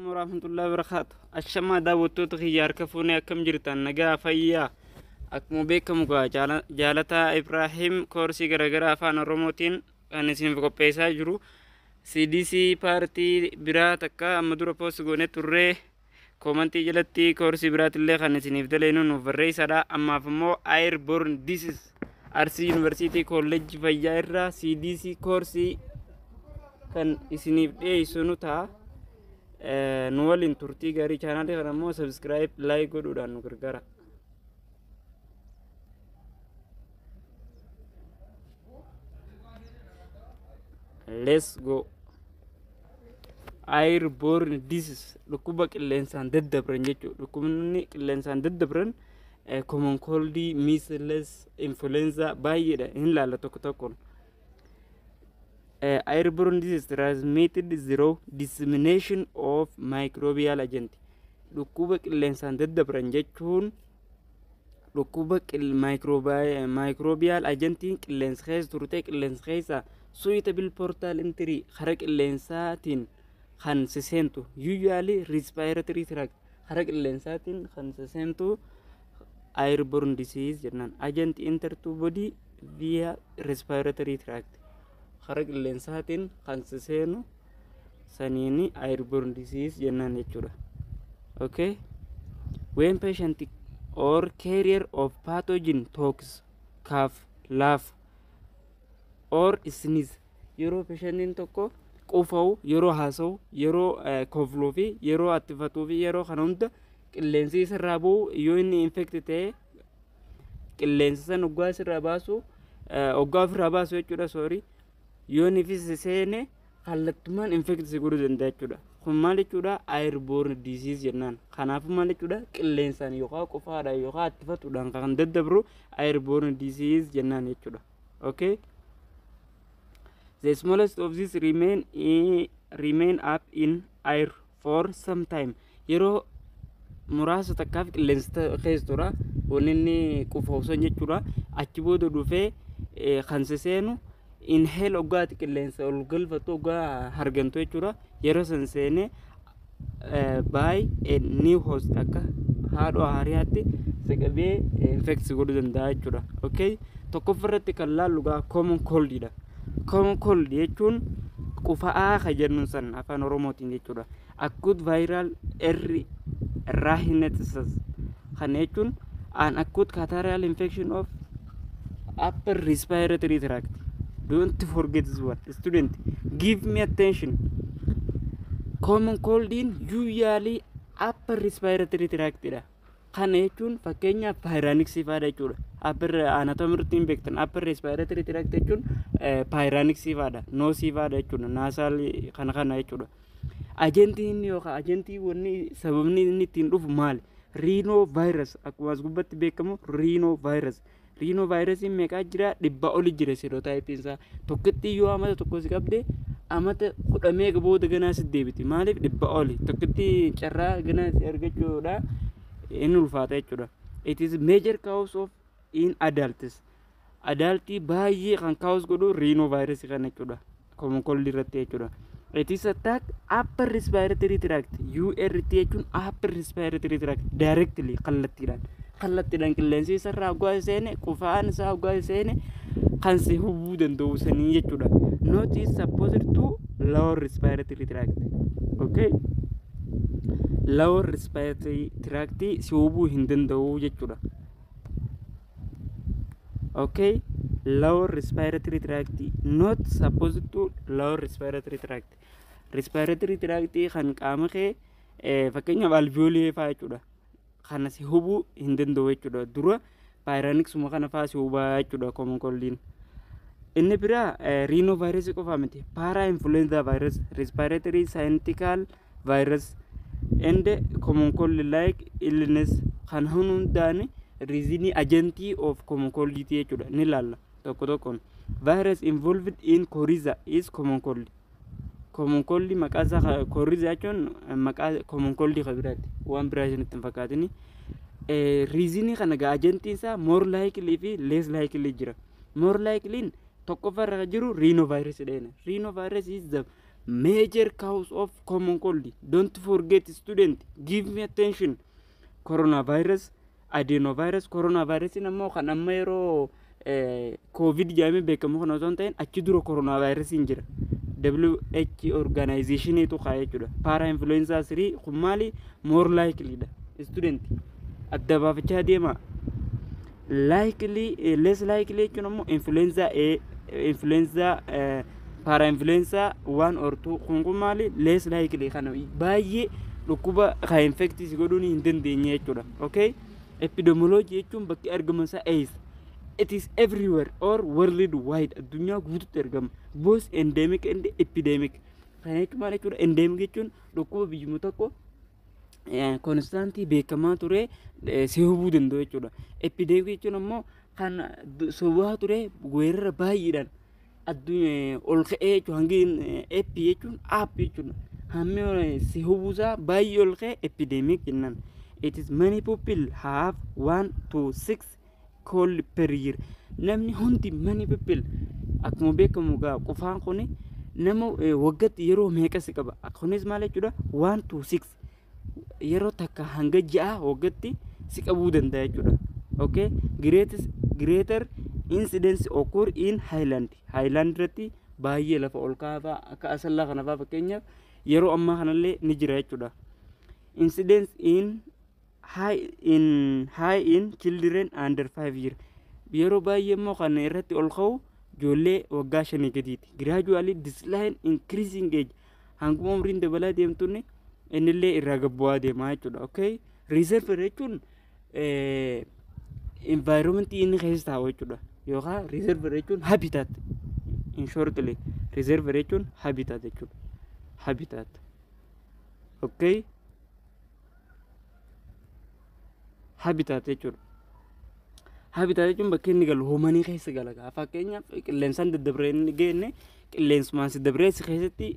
Warahmatullahi wabarakaatu. Ashamaa daawwattoota kiyya, harka fuunee, akkam jirtan? Nagaa, fayyaa? Akkuma beekamu gaa Jaalataa Ibraahim koorsii garaagaraa Afaan Oromootiin kan isiniif qopheessaa jiru. CDC paartii biraa takka amma dura post goonee turree, koomantii jalatti koorsii biraatillee kan isiniif daleenu nuuf barreessadha. Ammaaf immoo Airborne Disease Arsii Yuunivarsiitii Kolleejjii Fayyaa irraa CDC koorsii kan isiniif dhiyeessu nu ta'a. Nu waliin turtii gaarii. Chaanaalii kana immoo subscribe, like godhuudhaan nu gargaara. Let's go. Airborne disease, dhukkuba qilleensaan daddabran jechuudha. Dhukkubni qilleensaan daddabran common cold, measles, influenza baay'eedha. Hin laalla tokko tokkoon. Airborne disease transmitted through dissemination of microbial agent. Dhukkuba qilleensaan daddabran jechuun dhukkuba microbial agentiin qilleensa keessa turtee, qilleensa keessa suitable portal entry, karaa qilleensaatiin kan siseentu, usually respiratory tract, karaa qilleensaatiin kan siseentu airborne disease jennaan. Agent enter to body via respiratory tract, karaa qilleensaatiin kan siseenu saniini airborne disease jennaan jechuudha. Okay, when patient or carrier of pathogen talks, cough, laugh or sneeze, yeroo patientiin tokko qufa'u, yeroo haasa'u, yeroo kofluu fi yeroo attifatuu fi yeroo kana hunda qilleensi isarraa bu'u, yoo inni infect ta'e, qilleensa san oggaa isirraa baasu, oggaa ofirraa baasu jechuudha, sorry, yoo inni seene kallattumaan infect si godhuu danda'a jechuudha. Kun maal jechuudha? Airborne disease jennaan. Kanaafuu maal jechuudha? Qilleensaan yookaan qofaadhaan yookaan attifatuudhaan kan daddabru airborne disease jennaan jechuudha. Okay. The smallest of these remain up in air for some time. Yeroo muraasa takkaaf qilleensa keessa tura. Wanni inni qufoofsan jechuudha. Achi booda dhufee kan seenu inhale, oggaati qilleensa ol galfattu, oggaa hargantu jechuudha. Yeroo san seenee by a new host, akka haadhoo haariyaatti si qabee infect godhuu danda'a jechuudha. Okay. Tokkoffaa irratti kan laallu gaa common cold dha. Common cold jechuun qufa'aa kan jennu san Afaan Oromootiin jechuudha. Acute viral rhinitis kana jechuun an acute catarrhal infection of upper respiratory tract. Don't forget this one. Student, give me attention. Common cold usually upper respiratory tract dha. Kana jechuun fakkeenyaaf pharynx fa'aadha jechuudha. Upper anatomy irratti hin beektan. Upper respiratory tract jechuun pharynx fa'aadha. Nose fa'aadha jechuudha. Nasal kana kana jechuudha. Agentiin inni yookaan agentii wanni sababni inni ittiin dhufu maali? Rhino virus, akkuma as gubbatti beekamu rhino virus. Rhino virusiin meeqaa jira? 100 oli jira serotypeiin isaa. Tokkotti yoo amata tokko si qabde, amata 10 meeqa booda ganaa si deebiti. Maaliif? 100 oli. Tokkotti carraa ganaa si argachuudha inni ulfaata jechuudha. It is major cause of in adults. Adultii baay'ee kan cause godhu rhino virusii kana jechuudha. Common cold irratti jechuudha. It is attack upper respiratory tract. URT jechuun upper respiratory tract directly, kallattiidhaan. Kallattiidhaan qilleensi isarraa hoggaa seene, qufaan isaa hoggaa seene kan si hubuu danda'u sanii jechuudha. Not is supposed to lower respiratory tract. Okay. Lower respiratory tract si hubuu hin danda'u jechuudha. Okay. Lower respiratory tract, not supposed to lower respiratory tract. Respiratory tract kan qaama kee, fakkeenyaaf alveoli fa'aa jechuudha. Kana si hubuu hin danda'u jechuudha. Dura pharynxuma kana fa'aa si hubaa jechuudha common coldiin. Inni biraa rhino virus qofa miti. Para influenza virus, respiratory syncytial virus and common cold like illness kan hundaan reasonii agentii of common cold jechuudha. Ni ilaalla tokko tokkoon. Virus involved in coryza is common cold. Common cold maqaa isaa coryza jechuun maqaa common cold kan biraati. Waan biraa isinitti hin fakkaatini. Reasonii kana gaa agentiin isaa more likely fi less likely jira. More likely tokkoffaa irra kan jiru rhinovirus dheena. Rhinovirus is the Major cause of common cold. Don't forget, student, give me attention. Coronavirus, adenovirus. Coronavirus ammoo kan amma yeroo COVID jedhamee beekamu kana osoo hin ta'in, achi dura coronavirus hin jira. WHO organizationiitu kaa'ee jechuudha. Para influenza 3 kun maali? More likely dha. Student, adda baafachaa deema. Likely, less likely jechuun ammoo influenza A, influenza, para influenza 1 or 2 kun maali? Less likely, kana baay'ee dhukkuba kan infect si godhuun hin dandeenye jechuudha. Okay? Epidemiology jechuun bakki argama isaa eessa? It is everywhere or world wide, addunyaa guututti argama. Both endemic and epidemic. Kana jechuun maal jechuudha? Endemic jechuun dhukkuba biyyuma tokko constantii beekamaa ture si hubuu danda'u jechuudha. Epidemic jechuun ammoo kan sobaa ture weerara baay'eedhaan addunyaa ol ka'ee jechuudha. Hangi epi jechuun up jechuudha. Hammi si hubuusaa baay'ee ol ka'e epidemic jennaan. It is many people have 1 to 6 cold per year. Namni hundi, many people, akkuma beekamu gaa qufaan kun nama waggaatti yeroo meeqa si qaba? Kunis maal jechuudha? 1 to 6, yeroo takka hanga 6 waggaatti si qabuu danda'a jechuudha. Okay, greater incidence occur in highland. Highland irratti baay'ee, lafa ol kaafaa akka Asallaa kana fa'aa fakkeenyaaf yeroo ammaa kanallee ni jira jechuudha. Incidence in high in children under 5 year. Yeroo baay'ee immoo kan irratti ol ka'u ijoollee waggaa 5 gadiiti. Gradually decline increasing age. Hanguma umriin dabalaa deemtuun innillee irraa gabbu'aa deemaa jechuudha. Okay? Reservoir jechuun environment inni keessa taa'u jechuudha. Yookaan reservoir jechuun habitat. In shortly, reservoir jechuun habitat jechuudha. Habitat. Okay? Habitat jechuudha. Habitat jechuun bakka inni galu, humanii keessa gala. Fakkeenyaaf qilleensaan daddabree inni geenne, qilleensumaan si dabree si keessatti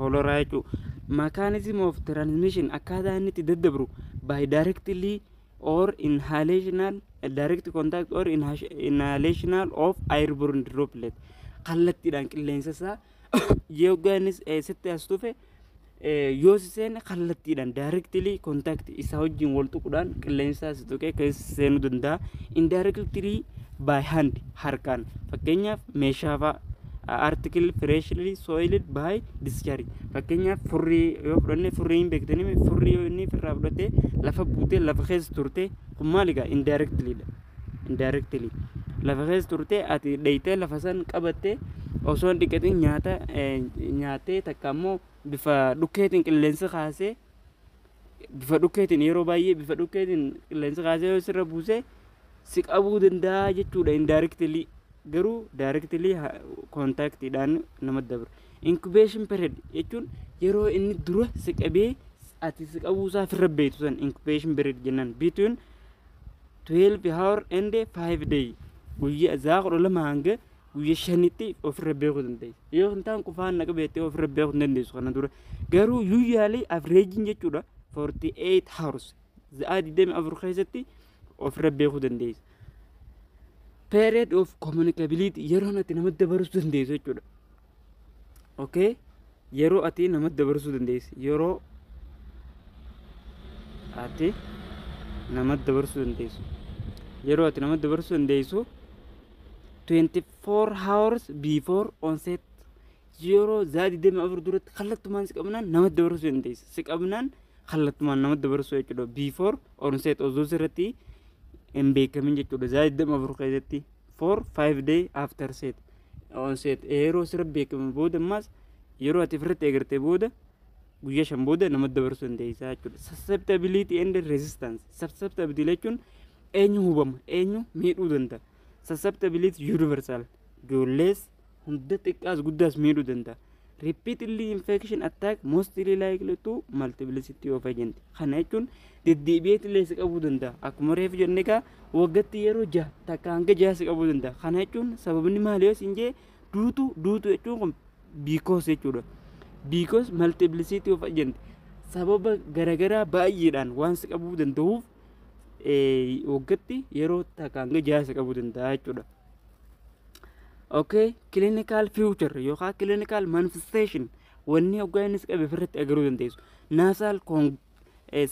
holoraa jechuudha. Mechanism of transmission, akkaataa inni itti daddabru, by directly or inhalational, direct contact or inhalational of airborne droplet, kallattiidhaan qilleensa isaa yoggaa innis sitti as dhufe yoo si seene, kallattiidhaan directly contact isaa wajjin wal tuquudhaan qilleensa si tuqee keessa seenuu danda'a. Indirectly by hand, harkaan, fakkeenyaaf meeshaa fa'a, article freshly soiled by discharge. Fakkeenyaaf furrii yoo fudhanne, furrii hin beektanii, furrii yoo inni firraa fudhatte lafa buutee lafa keessa turte, kun maali egaa? Indirectly dha. Indirectly lafa keessa turte, ati dheeytee lafa san qabatte, osoo hin dhiqatin nyaata nyaattee, takka immoo bifa dhukkeetiin qilleensa kaasee, bifa dhukkeetiin, yeroo baay'ee bifa dhukkeetiin qilleensa kaasee yoo sirra buuse si qabuu danda'a jechuudha indirectly. Garuu directly contactiidhaan nama dabra. Incubation period jechuun yeroo inni dura si qabee ati si qabuusaa ofirra beektu san incubation period jennaan. Between 12 hour and 5 day, guyyaa za'a 12 hanga guyyaa 5tti ofirra beekuu dandeessa. Yoo hin taane qufaan naqa beektee ofirra beekuu hin dandeessu kana dura. Garuu usually averaging jechuudha 48 hours, za'a 24 keessatti ofirra beekuu dandeessa. Period of communicability, yeroo ati namatti dabarsuu dandeessu jechuudha. Okay? Yeroo ati namatti dabarsuu dandeessu. Yeroo ati namatti dabarsuu dandeessu. Yeroo ati namatti dabarsuu dandeessu 24 hours before onset, yeroo za'a 24 duratti kallattumaan si qabnaan namatti dabarsuu dandeessa. Si qabnaan kallattumaan namatti dabarsuu jechuudha. Before onset, osoo sirratti hin beekamin jechuudha. Za'a 24 keessatti 4 5 day after set onset, yeroo sirra beekame booda, ammas yeroo ati ofirratti eegarte booda guyyaa 5 booda namatti dabarsuu dandeessa jechuudha. Susceptibility and resistance. Susceptibility jechuun eenyu hubama, eenyu miidhuu danda'a? Susceptibility universal, ijoollees hunda, xiqqaas guddaas miidhuu danda'a. Repeatedly infection attack mostly likely to multiplicity of agent. Kana jechuun deddeebi'eetillee si qabuu danda'a. Akkuma reefu jenne egaa waggaatti yeroo 6, takka hanga 6 si qabuu danda'a. Kana jechuun sababni maali yoo siin jee, due to jechuun kun because jechuudha. Because multiplicity of agent, sababa garaagaraa baay'eedhaan waan si qabuu danda'uuf waggaatti yeroo takka hanga 6 si qabuu danda'a jechuudha. Okay, clinical feature yookaan clinical manifestation Wanni hoggaa innis qabe ofirratti agaruu dandeessu. Nasal con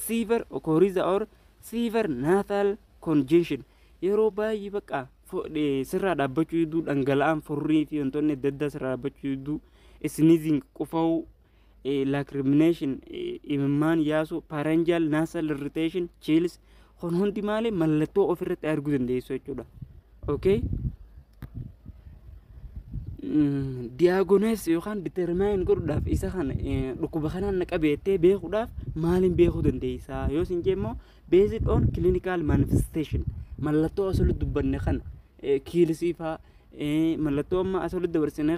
severe coryza or severe nasal congestion, yeroo baay'ee bakka sirraa dhaabbachuu hedduu, dhangala'aan furrii fi wantoonni adda addaa sirraa dhaabbachuu hedduu, sneezing, qufa'uu, lacrimation, imimmaan yaasuu, pharyngeal nasal irritation, chills, kun hundi maali? Mallattoo ofirratti arguu dandeessu jechuudha. Okay? Diagnose yookaan determine godhuudhaaf, isa kana dhukkuba kanaan na qabeettee beekuudhaaf maaliin beekuu dandeessaa yoo isin jee immoo, based on clinical manifestation, mallattoo asirratti dubbanne kana, chillsii faa, mallattoo amma asirratti dabarsine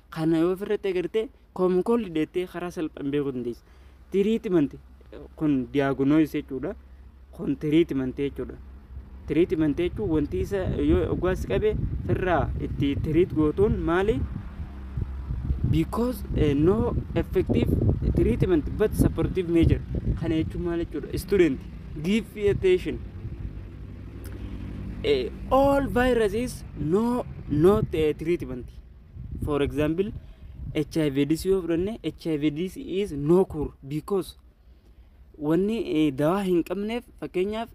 kana yoo ofirratti agarte common cold deettee karaa salphaan beekuu dandeessa. Treatment, kun diagnose jechuudha. Kun treatment jechuudha. Treatment jechuun wanti isa yoo oggaas qabe firraa itti treat gootuun maali? Because no effective treatment but supportive measure. Kana jechuun maal jechuudha? Student, give attention. All viruses no not treatment. For example, HIV AIDS yoo fudhanne, HIV AIDS is no cure because wanni dawaa hin qabneef, fakkeenyaaf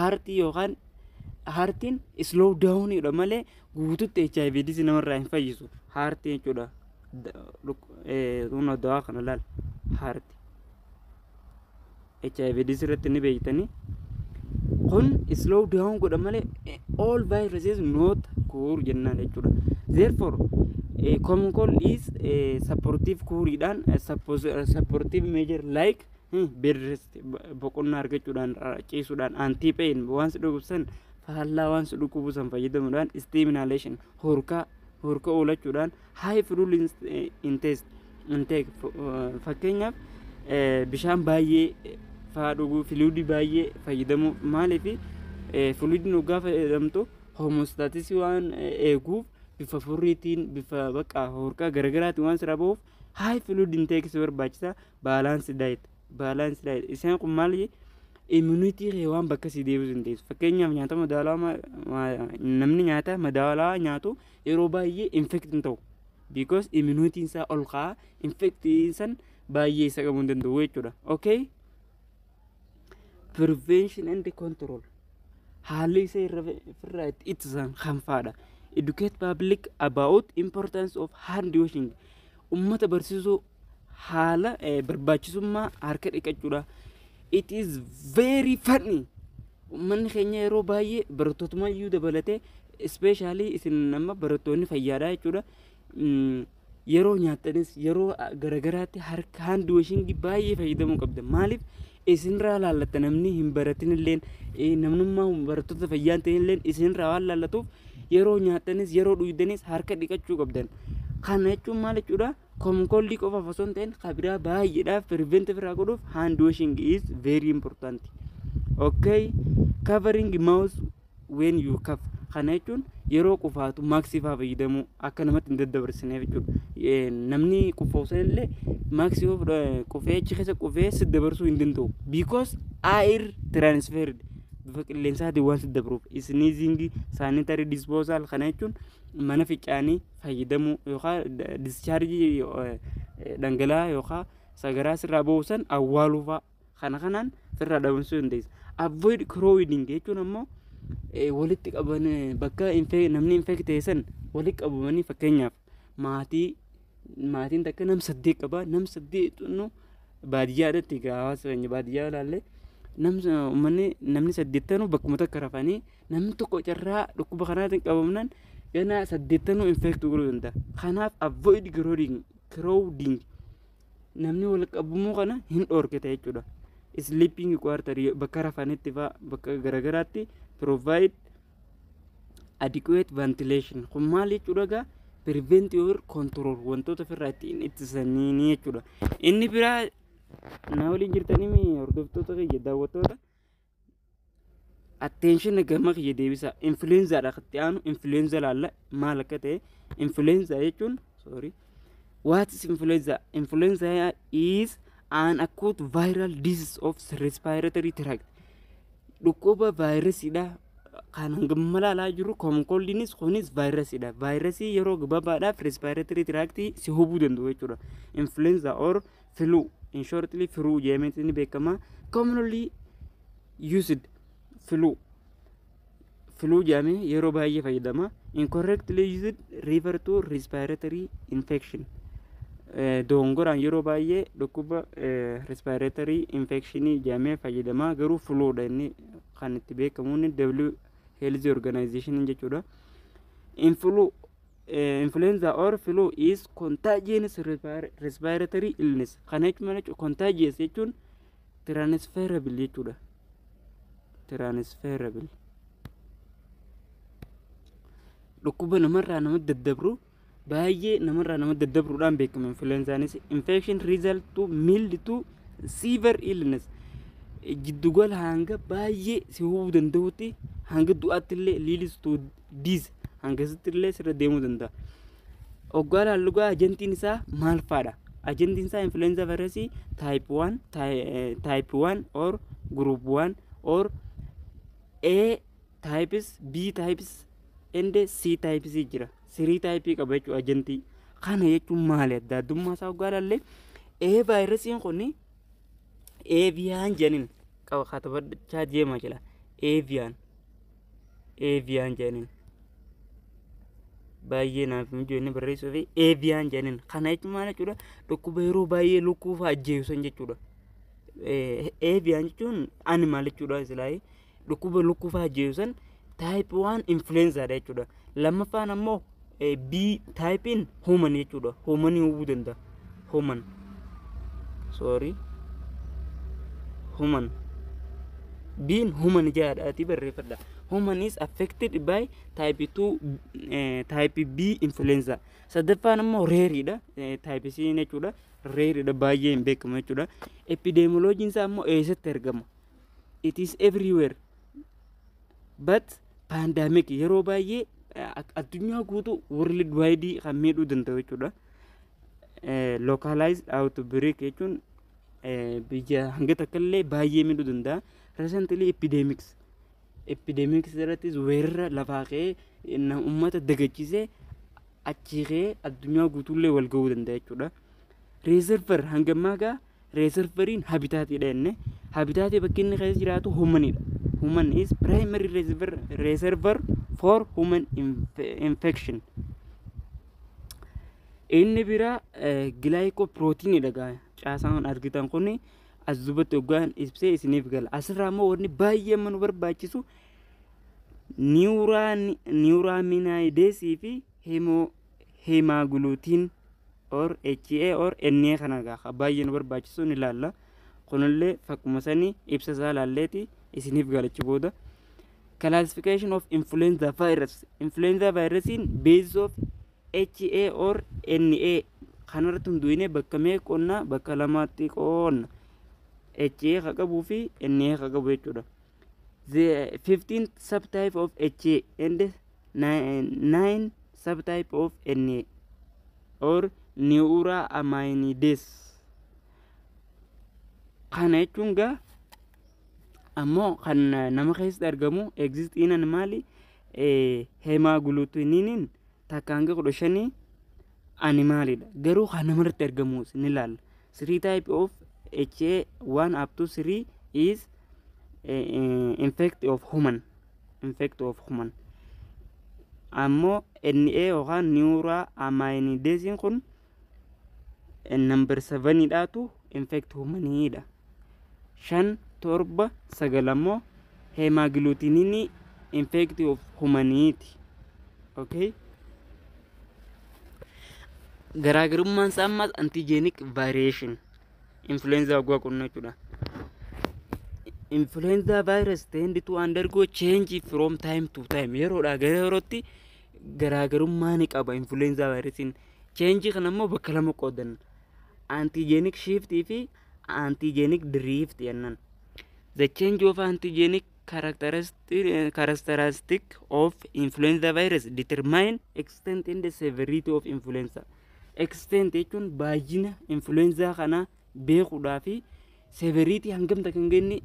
ARTii yookaan ARTiin slow down dha malee guututti HIV AIDS namarraa hin fayyisu. ARTii jechuudha. Kun dawaa kana laal, ART. HIV AIDS irratti ni beektanii. Kun slow down godha malee all viruses not cure jennaan jechuudha. Therefore, common cold is supportive cureidhaan, supportive measure like bed rest, boqonnaa argachuudhaan, ciisuudhaan, anti pain, waan si dhukkubsan faallaa waan si dhukkubu san fayyadamuudhaan, steam inhalation, horkaa oolachuudhaan, high fluid intake, fakkeenyaaf bishaan baay'ee faa dhuguu, fluidii baay'ee fayyadamuu. Maaliif? Fluidiin hoggaa fayyadamtu homeostasisii waan eeguuf, bifa furriitiin, bifa bakka horkaa garaagaraatiin waan sirraa bahuuf high fluid intake si barbaachisa. Balance diet, balance diet. Isaan kun maali? Immunity kee waan bakka si deebisuu hin teessu. Fakkeenyaaf, nyaata madaalawaa, namni nyaata madaalawaa nyaatu yeroo baay'ee infect hin ta'u because immunityn isaa ol ka'a, infectiin san baay'ee isa qabuu hin danda'u jechuudha. Okay, prevention and control, haalli isa irraa itti ittisan kan faadha. Educate public about importance of hand washing, ummata barsiisuu haala barbaachisummaa harka dhiqachuudha. It is very funny, ummanni keenya yeroo baay'ee barattootuma iyyuu dabalatee, especially isin nama barattoonni fayyaadha jechuudha, yeroo nyaattanis yeroo garagaraatti harka hand washing baay'ee fayyadamuu qabda. Maaliif? Isinirraa laallatta. Namni hin baratin illeen, namnummaa barattoota fayyaa hin ta'in illeen isinirraa waan laallatuuf yeroo nyaattanis yeroo dhugdanis harka dhiqachuu qabdan. Kana jechuun maal jechuudha? Common coldii qofaaf osoo hin ta'in kabiraa baay'eedhaaf prevent irraa godhuuf hand washing is very important. Okay, covering mouth when you cough. Kana jechuun yeroo qufaatu maskii faa fayyadamuu, akka namatti hin daddabarsineef jechuudha. Namni qufoosan illee maskii yoo qufee achi keessa qufee si dabarsuu hin danda'u because air transferred, bifa qilleensaatiin waan si dabruuf. Sneezing, sanitary disposal, kana jechuun mana fincaanii fayyadamuu yookaan dischargeii dhangala'aa yookaan sagaraa sirraa ba'u san awwaaluu fa'a, kana kanaan sirraa dhabamsuu dandeessa. Avoid crowding jechuun ammoo walitti qaban, bakka namni infect ta'e san walitti qabamanii, fakkeenyaaf maatiin takka nam saddeet qaba, nam saddeet baadiyyaadhatti, hawaasa keenya baadiyyaa ilaalle, nam uummanni namni saddeettanuu bakkuma takka rafanii, namni tokko carraa dhukkuba kanaatiin qabamnaan ganaa saddeettanuu infect godhuu danda'a. Kanaaf avoid crowding, namni wal qabamuu kana hin dhoorkita jechuudha. Sleeping quarter, bakka rafanitti fa'a, bakka garagaraatti provide adequate ventilation. Kun maal jechuudha gaa? Prevent your control, wantoota ofirraa ittiin ittisanii jechuudha. Inni biraa, na waliin jirtanii hordoftoota kiyya, daawwattoota, attention gama kiyya deebisa. Influenzaadha katti aanu. Influenza laalla maal akka ta'e. Influenza jechuun, sorry, what is influenza? Influenza is an acute viral disease of respiratory tract, dhukkuba vaayirasiidha. Kan hangam ilaalaa jiru common coldinis kunis vaayirasiidha. Vaayirasii yeroo gabaabaadhaaf respiratory tract si hubuu danda'u jechuudha. Influenza or flu, in shortly flu jedhameetu ni beekama. Commonly used flu, flu jedhamee yeroo baay'ee fayyadama. Incorrectly used refer to respiratory infection. Dogongoraan yeroo baay'ee dhukkuba respiratory infection jedhamee fayyadama, garuu fluudha inni kan itti beekamuun W Health Organization jechuudha. Influ influenza or flu is contagious respiratory illness. Kana jechuun maal jechuudha? Contagious jechuun transferable jechuudha. Transferable. Dhukkuba namarraa namatti daddabru, baay'ee namarraa namatti daddabruudhaan beekama influenzaanis. Infection result to mild to severe illness. Jiddugala hanga baay'ee si hubuu danda'utti, hanga du'aatti illee, leads to death, hangasitti illee sirra deemuu danda'a. Hoggaa laallugaa agentiin isaa maal faadha? Agentiin isaa influenza virusii type 1, type 1 or group 1 or A types, B types and C types jira. Three type qaba jechuudha agentii. Kana jechuun maali? Adda addummaa isaa hoggaa laallee, A vaayirasiin kun avian jedhaniin qaba, katabachaa deema jira. Avian, avian jedhaniin baay'ee naaf mijuu inni barreessuu fi avian jedhaniin. Kana jechuun maal jechuudha? Dhukkuba yeroo baay'ee lukkuu fa'aa ajjeesusan jechuudha. Avian jechuun animal jechuudha silaayee. Dhukkuba lukkuu fa'aa ajjeesusan type 1 influenza dha jechuudha. Lammaffaan ammoo B typein human jechuudha. Human hubuu danda'a. Human. Sorry. Human. B'n human jedhaati barreeffadha. Human is affected by type 2, type B influenza. Sadaffaan ammoo rareiidha. Type C jechuudha. Rareiidha, baay'ee hin beekamu jechuudha. Epidemiologiin isaa ammoo eessatti argama? It is everywhere. But pandemic yeroo baay'ee addunyaa guutuu, world wide kan miidhuu danda'u jechuudha. Localized outbreak jechuun biyya hanga takka illee baay'ee miidhuu danda'a. Recently epidemics. Epidemics irrattis weerara lafaa ka'ee uummata dagachiisee achii ka'ee addunyaa guutuullee wal ga'uu danda'a jechuudha. Reservoir hangammaa gaa reservoiriin habitatiidha jenne. Habitatii bakki inni keessa jiraatu humanidha. Human is primary reservoir for human infection. Inni biraa glycoproteinidha gaa. Caasaan argitan kun as dubatti hoggaan ibsee isiniif gala. Asirraa immoo wanni baay'ee amma nu barbaachisu neuraminidase fi hemagglutinin or HA or NA kana gaa baay'ee nu barbaachisu ni ilaalla. Kunillee fakkuma sanii ibsa isaa ilaalleeti isiniif galachi booda. Classification of influenza virus. Influenza virusiin base of HA or NA kanarratti hunduunee bakka meeqa qoonnaa? Bakka lamaatti qoonna. HA ka qabuu fi NA ka qabu jechuudha. The 15 subtype of HA and 9 subtype of NA or neuraminidase. Kana jechuun gaa ammoo kan nama keessatti argamu exist in animal hemagglutinin takka hanga 15 animalidha. Garuu kan namarratti argamu ni ilaalla. Three type of HA 1 up to 3 is infect of human. Infect of human. Ammoo NA yookaan neuraminidase kun number 7 dhaatu infect humanidha. 5, 7, 9 ammoo hemagglutinin infect of humaniiti. Okay. Garaagarummaan isaa ammas antigenic variation influenza waggaa qonnaa jechuudha. Influenza virus tend to undergo change from time to time. Yeroodhaa gara yerootti garaagarummaa ni qaba influenza virusiin. Change kana immoo bakka lama qoodanna. Antigenic shift fi antigenic drift jennaan. The change of antigenic characteristic of influenza virus determine extent and the severity of influenza. Extent jechuun baay'ina influenza kana beekuudhaa fi Severity hangamta kan genne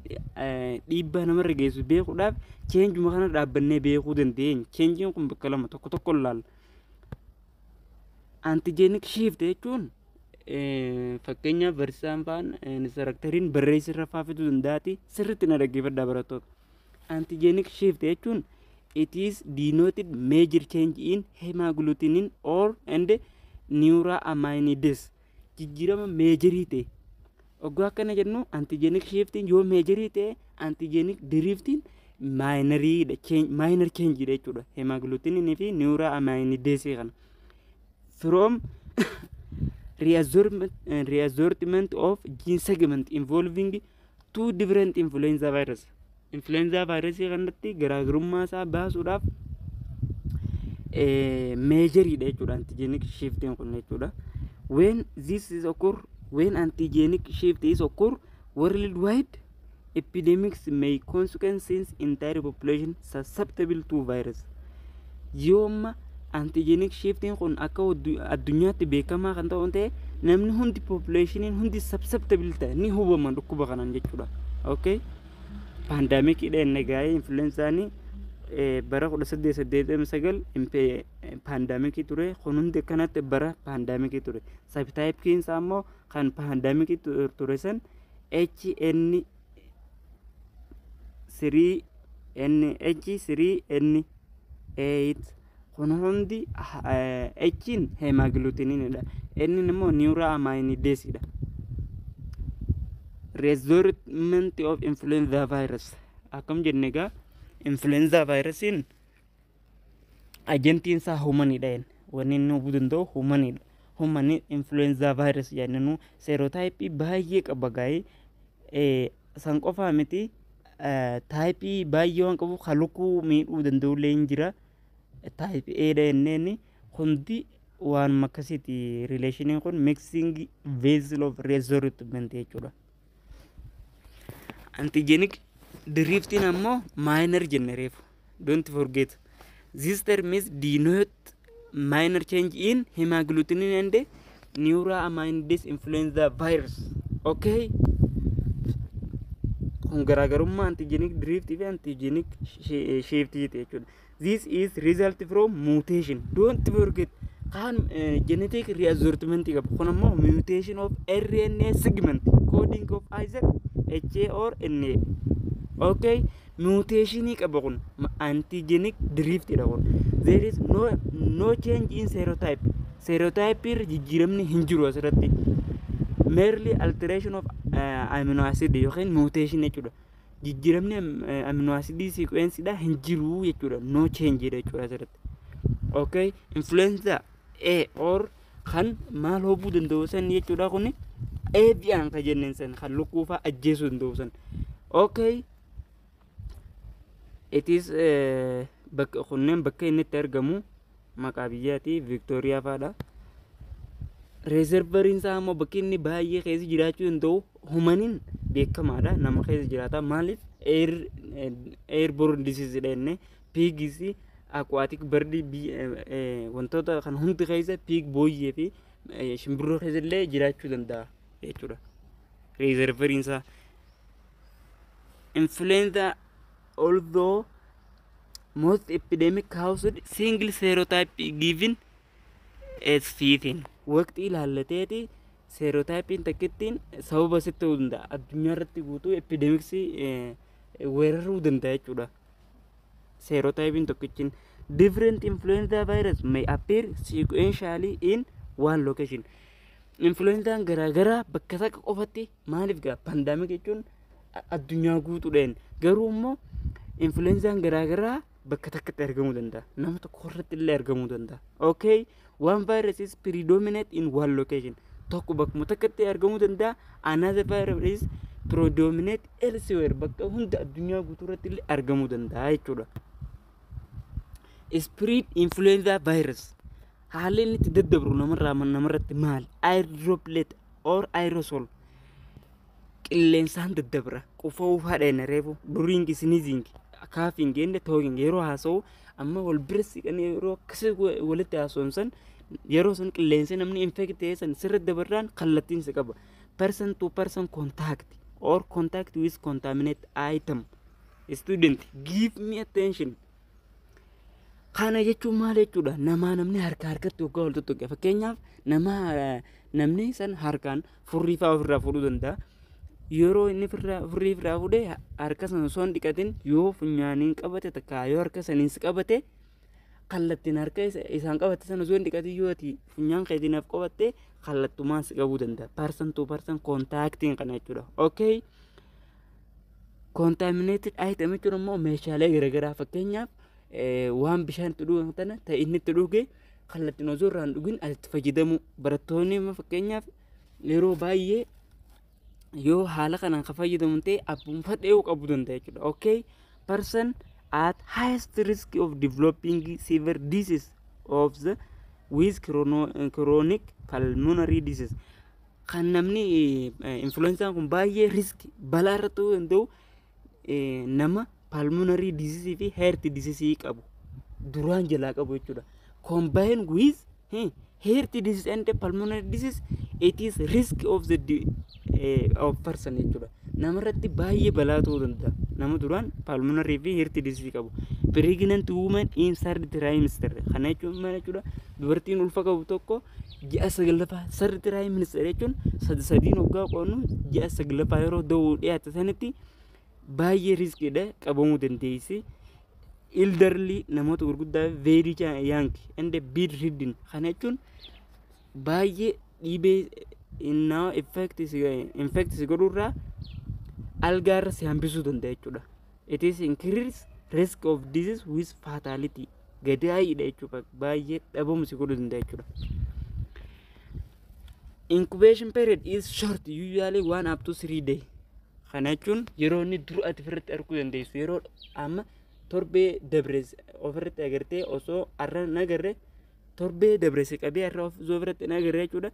dhiibbaa namarra geessu beekuudhaaf changeuma kana dhaabbannee beekuu dandeenya. Changeiin kun bakka lama tokko tokko ilaalla. Antigenic shift jechuun, fakkeenyaaf, barsiisaan fa'aan instructoriin barreessirra fa'aa fiduu danda'ati. Sirriitti na dhaggeeffadhaa, barattoota. Antigenic shift jechuun it is denoted major change in hemagglutinin or and neuraminidase, jijjiirama majorii ta'e. Ogguu akkana jennu, antigenic shiftiin yoo majorii ta'e, antigenic driftiin minoriidha, minor changeidha jechuudha. Hemagglutinin fi neuraminidase kana. From reassortment of gene segment involving two different influenza virus. Influenza virusii kanatti garaagarummaa isaa baasuudhaaf majoriidha jechuudha antigenic shiftiin kun jechuudha. When this is occur, when antigenic shift is occur worldwide, epidemics may consequences entire population susceptible to virus. Yooma antigenic shiftiin kun akka addunyaatti beekamaa kan ta'u ta'e, namni hundi, populationiin hundi susceptible ta'e, ni hubama dhukkuba kanaan jechuudha. Okay? Pandemiciidha inni gaa'ee influenzaanii bara 1889 pandemicii ture. Kun hundi akkanatti bara pandemicii ture. Subtypeiin isaa immoo kan pandemicii ture san HN 3 N H 3 N 8. Kun hundi H'n hemagglutininiidha. N immoo neuraminidaseiidha. Reassortment of influenza virus akkam jenne egaa, influenza virusiin agentiin isaa humanidha jenne. Wanni inni hubuu danda'u humanidha. Human influenza virus jennuu serotypeii baay'ee qaba gaa'ee. San qofaa miti, typeii baay'ee waan qabuuf kan miidhuu danda'ullee hin jira. Type A dha jenneen. Hundi waanuma akkasiiti. Relationiin kun mixing vessel of reassortment jechuudha. Antigenic drifting ammoo minor jenne reefu. Don't forget. This term is denote minor change in hemagglutinin and neuraminidase influenza virus. Okay? Kun garaagarummaa antigenic drift fi antigenic shift jechuudha. This is result from mutation. Don't forget. Kan genetic reassortment qaba. Kun ammoo mutation of RNA segment coding of either HA or NA. Okay? Mutationii qaba kun antigenic drift dha kun. There is no change in serotype. Serotype irra jijjiiramni hin jiru asirratti. Merely alteration of amino acid yookiin mutation jechuudha. Jijjiiramni amino acid sequence dha hin jiru jechuudha. No change jechuudha asirratti. Okay, influenza A or kan maal hobuu danda'u san jechuudha. Kuni avian kan jenneen san, kan lukkuu fa'aa ajjeesuu danda'u san. Okay. It is bakka kunneen bakka inni itti argamu maqaa biyyaati, Victoria fa'aadha. Reservoiriin isaa immoo bakki inni baay'ee keessa jiraachuu danda'u humaniin beekamaadha. Nama keessa jiraata. Maaliif? Airborne disease dha jennee, pigis, aquatic bird, wantoota kan hundi keessa, pig, booyyee fi shimbirroo keessa illee jiraachuu danda'a jechuudha. Reservoiriin isaa. Influenza, although most epidemic caused single serotype given a season, waqtii ilaallateeti serotypeiin takkittiin sababa sitti ta'uu danda'a, addunyaa irratti guutuu epidemicsii weeraruu danda'a jechuudha. Serotypeiin tokkichiin. Different influenza virus may appear sequentially in one location. Influenzaan garaagaraa bakka takka qofatti, maaliif gaa pandemic jechuun addunyaa guutuudhaan, garuu immoo influenzaan garaagaraa bakka takkatti argamuu danda'a. Nama tokko irratti illee argamuu danda'a. Okay, one virus is predominate in one location. Tokko bakkuma takkatti argamuu danda'a. Another virus is predominate elsewhere, bakka hunda addunyaa guutuu irratti illee argamuu danda'a jechuudha. Spread influenza virus, haalli inni itti daddabru namarraa namarratti maali? Air droplet or aerosol, qilleensaan daddabra. Qufa'uu fadheena reefu, during sneezing, coughing and talking, yeroo haasa'u amma wal bira siqanii yeroo akkasii walitti haasa'an, yeroo sun qilleensi namni infect ta'e san sirri dabarraan kallattiin si qaba. Person to person contact. or contact with contaminated item. Student, give me attention. Kana jechuun maal jechuudha? Namaa namni harka harkatti waggaa wal tuttuqe, fakkeenyaaf nama namni san harkaan furrii fa'aa ofirraa fuudhuu danda'a. Yeroo inni furrii ofirraa fuudhee harka sana osoo hin dhiqatin yoo funyaaniin qabate takka yoo harka saniin si qabate, kallattiin harka isaan qabate sana osoo hin dhiqatin yoo ati funyaan keetiin qabatte, kallattumaan si qabuu danda'a. Person to person contactiin kana jechuudha. Okay. Contaminated item jechuun immoo meeshaalee garaagaraa, fakkeenyaaf waan bishaan itti dhugan tana ta'e inni itti dhuge kallattiin osoo irraa hin dhugin asitti fayyadamu. Barattoonni immoo fakkeenyaaf yeroo baay'ee yoo haala kanaan kan fayyadamu ta'e abbuma fadhee'uu qabuu danda'a jechuudha. Okay. Person at highest risk of developing severe disease of the with chronic pulmonary disease. Kan namni influenzaan kun baay'ee risk balaa irra ta'uu danda'u nama pulmonary disease fi heart disease qabu duraan jalaa qabu jechuudha. Combine with heart disease and pulmonary disease, it is risk of the of person jechuudha. Namarratti baay'ee balaa ta'uu danda'a. Nama duraan pulmonary fi heart disease qabu. Pregnant woman in third trimester. Kana jechuun maal jechuudha? Dubartiin ulfa qabu tokko ji'a saglaffaa, third trimester jechuun sadi sadiin waggaa qoonnu, ji'a saglaffaa yeroo da'uu dhiyaate sanitti baay'ee riskiidha, qabamuu dandeessi. Elderly, namoota gurguddaa, very young and bedridden. Kana jechuun baay'ee dhibee innaa infect si godhurraa algaarra si hambisuu danda'a jechuudha. It is increase risk of disease with fatality. Gadaayidha jechuudha. Baay'ee dhabamu si godhuu danda'a jechuudha. Incubation period is short, usually 1 up to 3 day. Kana jechuun yeroo inni dura ati ofirratti arguu dandeessu, yeroo amma torbee dabres ofirratti agartee, osoo har'a nagarre torbee dabrese qabee har'a osoo ofirratti nagarre jechuudha.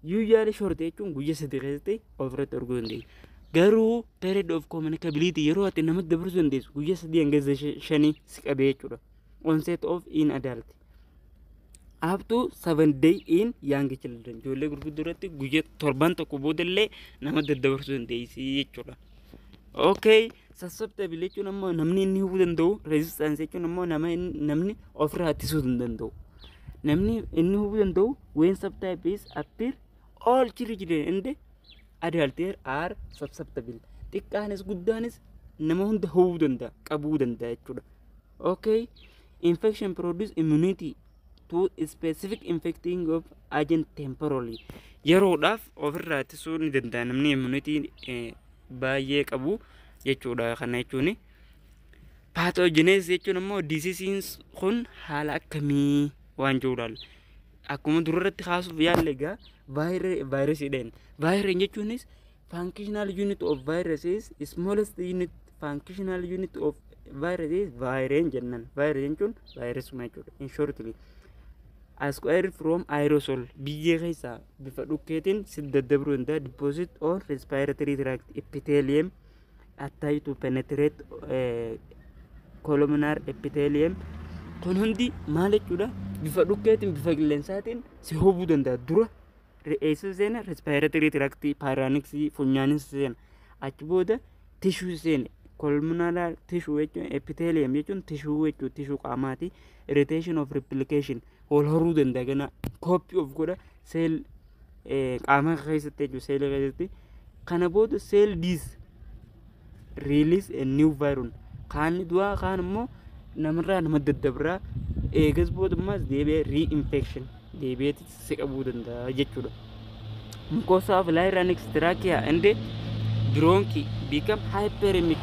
Usually short jechuun guyyaa 3 keessatti ofirratti arguu dandeessu. Garuu period of communicability, yeroo ati namatti dabarsuu dandeessu, guyyaa 3 hanga 5 si qabee jechuudha. Onset of in adult. Up to 7 day in young children. Ijoollee gurguddoo irratti guyyaa torban tokko boodallee nama daddabarsuu dandeessi jechuudha. Okay, susceptible jechuun ammoo namni inni hubuu danda'u, resistance jechuun ammoo nama namni ofirraa ittisuu hin danda'u. Namni inni hubuu danda'u, when subtype is appear, all children and adult are susceptible. Xiqqaanis guddaanis nama hunda hubuu danda'a, qabuu danda'a jechuudha. Okay, infection produce immunity to specific infecting of agent temporarily. Yeroodhaaf ofirraa ittisuu ni danda'a namni immunity baay'ee qabu jechuudha kana jechuun. Pathogenesis jechuun immoo diseasiin kun haala akkamii waan jiru. Akkuma durarratti kaasuuf yaalle egaa vaayirasiidhaan. Vaayirasiin jechuunis functional unit of viruses, smallest unit functional unit of virus is virion jennan. Virus jechuun vaayirasuma jechuudha. In shortly, acquired from aerosol, biyyee keessaa bifa dhukkeetiin si daddabruu danda'a, deposit or respiratory tract epithelium, attached to penetrate columnar epithelium. Kun hundi maal jechuudha? Bifa dhukkeetiin, bifa qilleensaatiin si hubuu danda'a. Dura eessa seena? Respiratory tract, pharynx, funyaanis seena. Achi booda tissue seena. Columnar tissue jechuun, epithelium jechuun tissue jechuun tissue qaamaati. Irritation of replication, wal horuu danda'a, gana copy of godha cell qaama keessatti jechuudha, seelii keessatti. Kana booda cell dies, release a new virus. Kaan du'aa, kaan immoo namarraa nama daddabraa. Eegas booda ammas deebi'ee re-infection, deebi'ee si qabuu danda'a jechuudha. Mucosa of larynx, trachea and bronchi become hyperemic,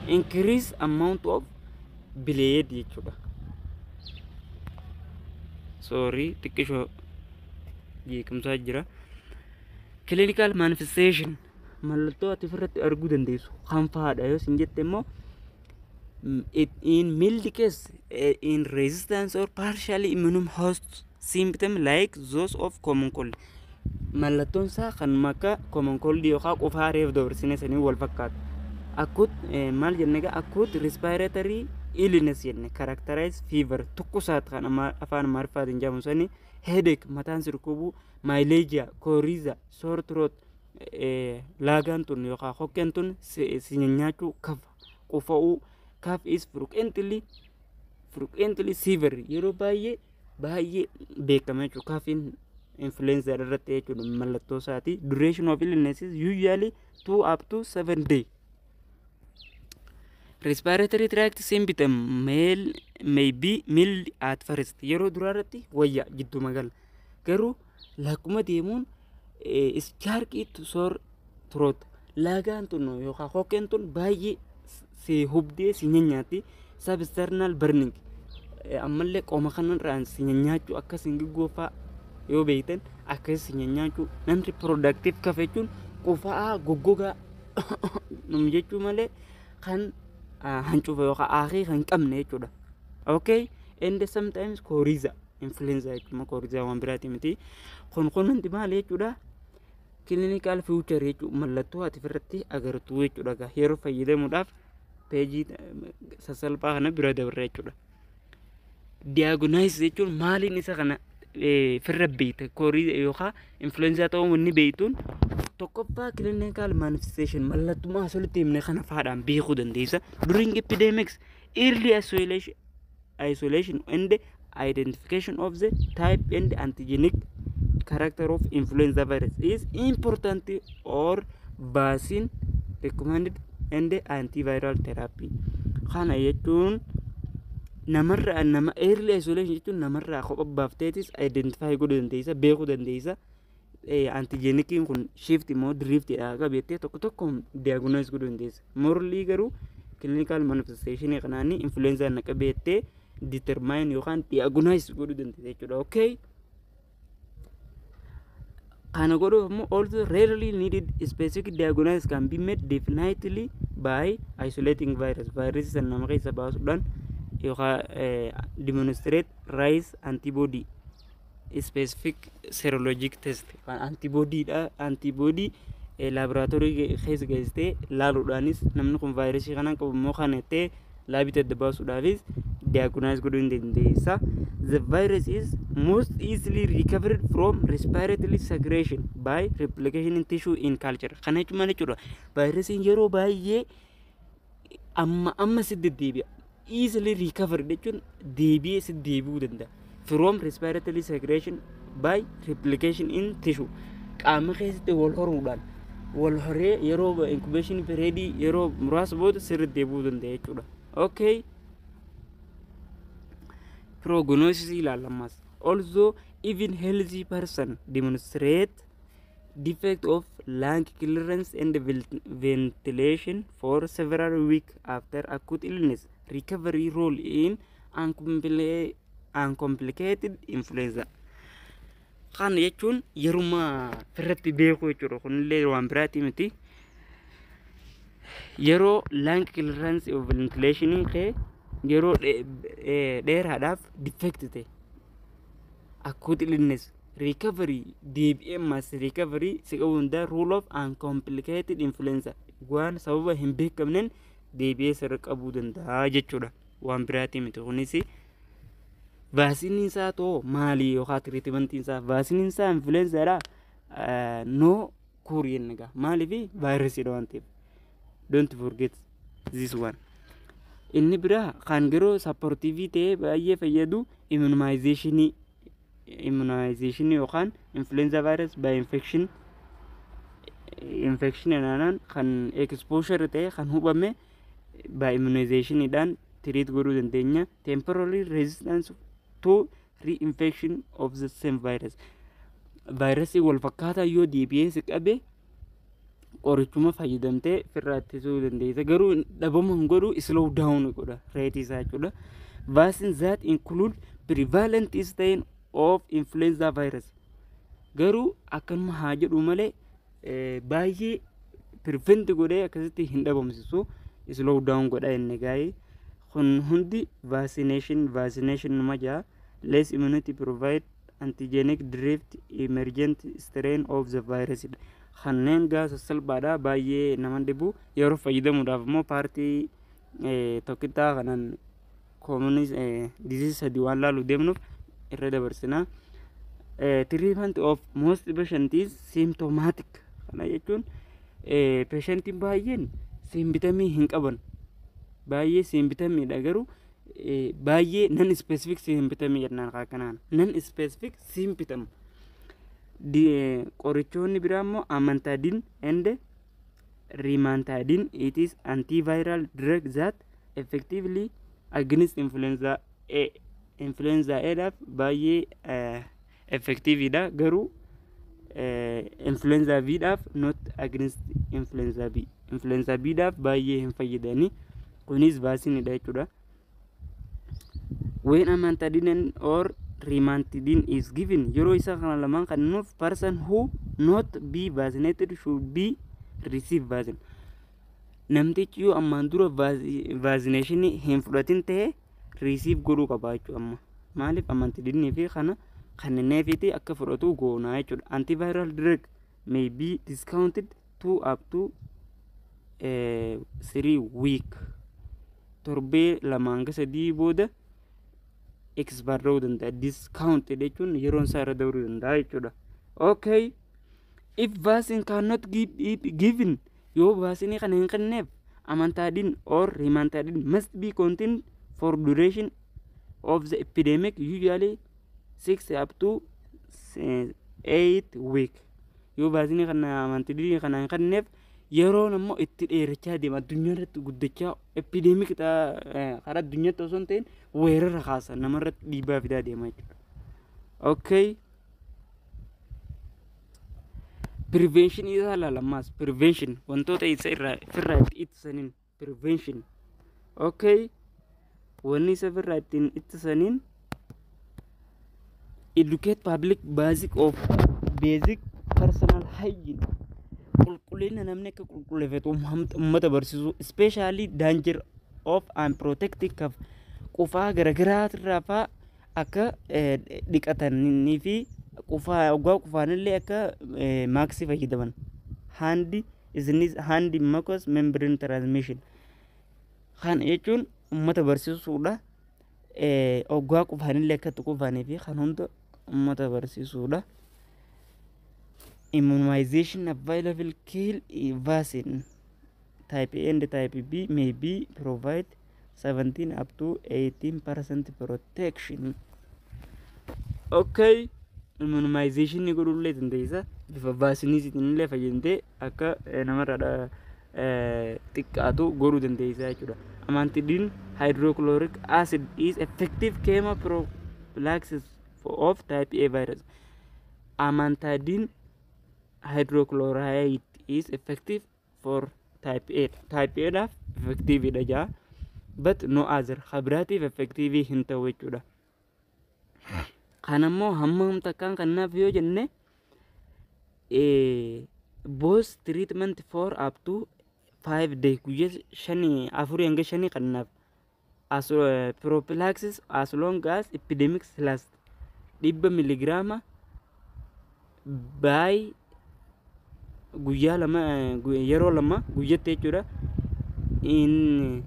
increase amount of blood jechuudha. Sorry, xiqqishoo jeequmsaa jira. Clinical manifestation, mallattoo ati ofirratti arguu dandeessu kan fa'aadha yoo isin jette immoo, in mild case, in resistance or partially immune host, symptom like those of common cold. Mallattoon isaa kan akka common cold yookaan qufaa reef dabarsine sanii wal fakkaata. Acute maal jenne egaa? Acute respiratory illness jenne, characterize fever, tukkusaat kan afaan Amaariffaatiin jedhamu sanii, headache, mataan si dhukkubuu, myalgia, coryza, sore throat. Laagaan tun yookaan hokkeen tun si nyaachuu, cough, qufa'uu. Cough is frequently severe, yeroo baay'ee baay'ee beekama jechuudha. Coughiin influenza irratti jechuudha mallattoo isaati. Duration of illness is usually 2 up to 7 day. Respiratory tract symptom may be mild at first, yeroo duraa irratti wayya, jidduma gala, garuu lakkuma deemuun scratchy sore throat, laagaan tun yookaan hokkeen tun baay'ee si hubdee si nyaatti. Substernal burning, ammallee qoma kanarraan si nyaachuu, akka singiggoofaa yoo beektan akkas si nyaachuu. Non productive cough jechuun qufaa goggogaa num jechuu malee kan hancufa yookaan aakii kan qabne jechuudha. Okay, and sometimes coryza, influenza jechuudha, coryza waan biraati miti. Kun hundi maal jechuudha? Clinical feature jechuudha, mallattoo ati ofirratti agartuu jechuudha. Yeroo fayyadamuudhaaf peejii sasalphaa kana bira dabarra jechuudha. Diagnose jechuun maaliin isa kana firra beekta? Koorii yookaan influenza ta'uu wanni beektuun tokkoffaa clinical manifestation, mallattuma asolitti himne kana faadhaan beekuu dandeessa. During epidemics, early isolation and identification of the type and antigenic character of influenza virus is important or vaccine recommended and antiviral therapy. Kana jechuun namarraa nama, early isolation jechuun namarraa kopha baafteetis identify godhuu dandeessa, beekuu dandeessa. Antigeniciin kun shift immoo driftidha qabeettee tokko tokko diagnose godhuu dandeessa. Morlii garuu clinical manifestation kanaanii influenza na qabeettee determine yookaan diagnose godhuu dandeessa jechuudha. Okay. Kana godhuuf immoo, also rarely needed, specific diagnosis can be made definitely by isolating virus. Virus san nama keessa baasuudhaan yookaan demonstrate rise antibody, specific serologic test kan antibody dha, antibody laaboraatoorii keessa geessitee laaluudhaanis namni kun vaayirasii kanaan qabu immoo kana jettee laabitti adda baasuudhaafis diagnose godhuu hin dandeessa. The virus is most easily recovered from respiratory secretion by replication in tissue in culture. Kana jechuun maal jechuudha? Vaayirasiin yeroo baay'ee amma amma si deddeebi'a. Easily recovered jechuun deebi'ee si deebi'uu danda'a. From respiratory secretion by replication in tissue. Qaama keessatti wal horuudhaan, wal horee yeroo incubation period yeroo muraasa booda sirriitti deebi'uu danda'a jechuudha. Okay. Prognosis ilaallamas. Also, even healthy person demonstrate defect of lung clearance and ventilation for several weeks after acute illness. Recovery role in uncomplicated influenza. Kana jechuun yeruma firratti beekuu jechuudha. Kunillee waan biraati miti. Yeroo lung clearance of ventilation kee yeroo dheeraadhaaf defect ta'e, acute illness recovery deebi'ee ammas recovery si qabuu hundaa, rule of uncomplicated influenza, waan sababa hin beekamneen deebi'ee sirra qabuu danda'a jechuudha. Waan biraatii miti kunis. Vaccineiin isaa too maali yookaan treatmentiin isaa, vaccineiin isaa influenzaadha? No cure jenna gaa, maaliif? Vaayirasiidha waan ta'eef. Don't forget this one. Inni biraa kan yeroo supportive ta'ee baay'ee fayyadu immunizationii yookaan influenza virus by infection naanaan kan exposure ta'e, kan hubame, by immunizationiidhaan treat godhuu dandeenya. Temporary resistance to reinfection of the same virus, vaayirasii wal fakkaataa yoo deebi'ee si qabe qorichuma fayyadamtee firraa ittisuu dandeessa, garuu dhabama hin godhu, slow down godha rateii isaa jechuudha. Vaccine that include prevalent strain of influenza virus, garuu akkanuma haa jedhu malee baay'ee prevent godhee akkasitti hin dhabamsisu, slow down godha inni gaa'ee. Kun hundi vaccination numa jaa. Less immunity provide antigenic drift emergent strain of the virus. Kanneen gaa sassalphaadha, baay'ee nama dhibu. Yeroo fayyadamuudhaaf immoo partii tokkittaa kanaan common disease sadii waan laalu deemnuuf irra dabarsina. Treatment of most patient is symptomatic. Kana jechuun patientiin baay'een symptomii hin qaban. Baay'ee symptomiidha, garuu baay'ee non specific symptomii jennaan kanaan. Non specific symptom. Qorichoonni biraa immoo amantadine and rimantadine, it is antiviral drug that effectively against influenza A. Influenza A dhaaf baay'ee effectiveidha, garuu influenza B dhaaf, not against influenza B. Influenza B dhaaf baay'ee hin fayyadani. Kunis vaccineidha jechuudha. When amantadine or rimantadine is given, yeroo isa kana lamaan kennuuf, person who not be vaccinated should be receive vaccine. Namtichi yoo ammaan dura vaccinationii hin fudhatin ta'e, receive godhuu qaba jechuudha amma. Maaliif? Amantadinii fi kana kenneefiti akka fudhatu goonaa jechuudha. Antiviral drug may be discounted to up to 3 week. Torbee 2 hanga 3 booda expire ta'uu danda'a. Discount jechuun yeroon isaa irra dabruu danda'a jechuudha. Okay. If vaccine cannot be given, yoo vaccinii kana hin kenneef, amantadine or rimantadine must be continued for duration of the epidemic, usually 6 up to 8 week. Yoo vaccinii kana, amantadine kana hin kenneef, yeroon ammoo itti dheerachaa deema, addunyaa irratti guddachaa, epidemic karaa addunyaatti osoo hin ta'in weerara kaasa, namarratti dhiibbaa fidaa deema jechuudha. Okay. Prevention isaa ilaala ammaas. Prevention, wantoota isa irraa ofirraa itti ittisaniin prevention. Okay. Wanni isa ofirraa ittiin ittisaniin educate public basic of basic personal hygiene, qulqullina namni akka qulqulleeffatu uummata barsiisuu, especially danger of unprotected cough, qufaa garagaraa irraa faa akka dhiqatanii fi qufaa oggaa qufaanillee akka maskii fayyadaman. Hand sneeze, hand mucous membrane transmission. Kana jechuun uummata barsiisuudha. Oggaa qufaanillee akka itti qufaanii fi kan hunda uummata barsiisuudha. Immunization available: kill vaccine type A and type B may be provide 17 up to 18% protection. Okay, immunization ni godhullee dandeessa, bifa vaccineiitiin illee fayyadamtee akka namarraa xiqqaatu godhuu dandeessa jechuudha. Amantadine hydrochloric acid is effective chemoprophylaxis of type A virus. Amantadine hydrochloride is effective for type A. Type A dhaaf effective dha jaa. But no other. Kabiraatiif effective hin ta'u jechuudha. Kanammoo hammam takkaan kannaaf yoo jenne, both treatment for up to 5 day, guyyaa shanii, 4 hanga 5 kannaaf, as prophylaxis as long as epidemics last. 100 miligiraama by guyyaa 2, yeroo 2 guyyatti jechuudha. In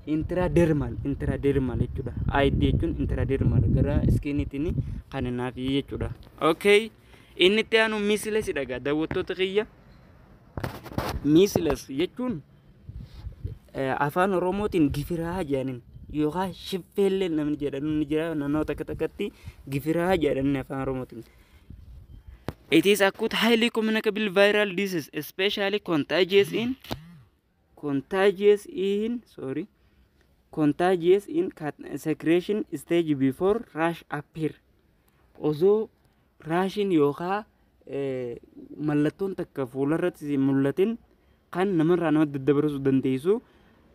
intradermal, intradermal jechuudha. ID jechuun intradermal, gara skiniitiin kan naafi jechuudha. Okay, inni itti aanu measles dhagaa, daawwattoota kiyya. Measles jechuun afaan Oromootiin gifiraa jedhaniin yookaan shiffeellee namni jedhan ni jira, naannoo takka takkatti gifiraa jedhanii afaan Oromootiin. It is acute highly communicable viral disease, especially contagious in, sorry, contagious in secretion stage before rash appear. Osoo rashiin yookaan mallattoon takka fuularratti mul'atin kan namarraa namatti daddabarsuu dandeessu,